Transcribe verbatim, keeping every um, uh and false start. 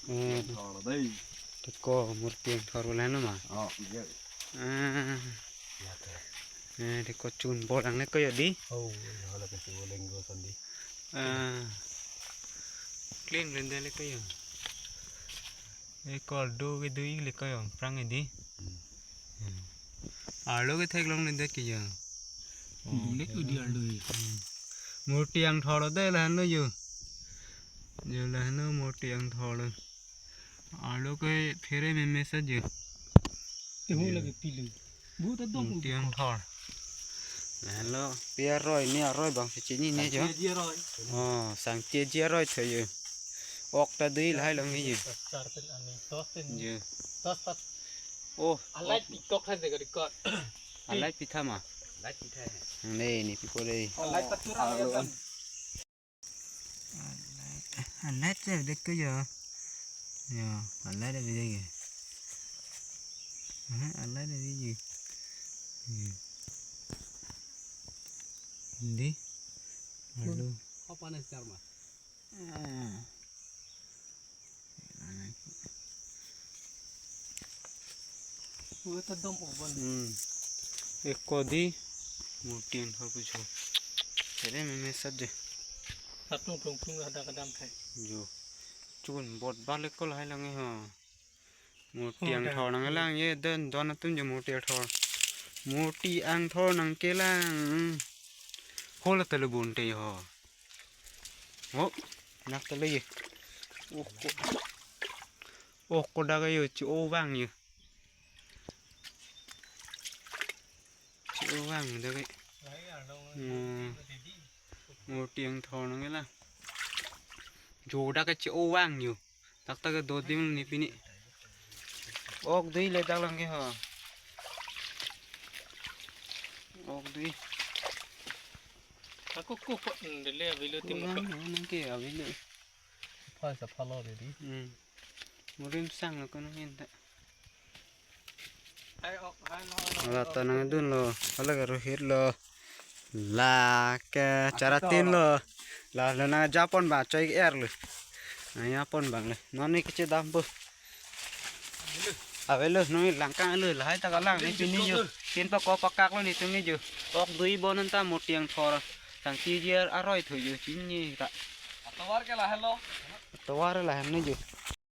Eh, Thor dei. Teko murti angthor bola no ma. Oh, iya. Ah. Iya, teh. Eh, teko chun bol ang ne ko yo di. Oh, iya, hala kasi boleng go sandi. Ah. Clean blender le ko yo. Eh, kol do ke do ik le ko yo, prang e di. Hmm. Hmm. Arlo ke theklong le det ke yo. Oh, bulek ke di arlo e. Hmm. Murti angthor dei lahenlo yo. Yo lahenlo murti angthor. Arlo ke phere meme sa yo. Temu lagi pilu. Bu ta dong. Murti angthor. Lahenlo pi aroi, ne aroi bang si chini ne yo. Sangti aji aroi. Oh, sangti aji aroi tho yo. Ok ta dui lahai long yo. Char tin ani, dos tin. Yo. Dos pas. Oh, alai pitok hai de gari kot. Alai pitha ma. Alai pitha hai. Ne ni pipo dei. Alai patura. Alai te dek ko yo. Yo, alai de bidek yo. Aha, alai de bidek yo. Yo. Di. Alu. Apa nih, Sharma? Ah. Ue ta dom ovan. Hmm. Eko di. Murti angthor pucho. Tere meme sa yo. Sat nung plung plung ada kadam thai. Yo. Chun bot balik ko lahai lang e ho. Murti angthor nanglang ye, don don atum yo murti angthor. Murti angthor nangkelang. Hola telu bunte ho. Oh, nak telu ye. Oh, ko. Oh, ko dak yo, chi o vang yo. Chi o vang dak. Hmm. Murti angthor nangkelang. Jo dak chi o vang yo. Tak tak do dim ni pini. Ok dui le dak lang ke ho. Ok dui. Aku ko ko ndele avelo tim ko. Nang ke avelo. Phai sa phalo de di. Hmm. Murim sang ko nang enta. Hala ta nangdunlo, hala ke rohit lo. La ke chara tin lo. La lo nang japon ba choi er lo. Nang japon bang le. Non ni keche dam po. Avelo non langkang lo, lahai ta kalang ni pini yo. Tin pa ko pakak lo ni tum ni yo. Ok dui bon anta murti angthor. Sangti aji aroi tho yo chini ta. Atovar ke lahelo. Atovar lahen ni yo.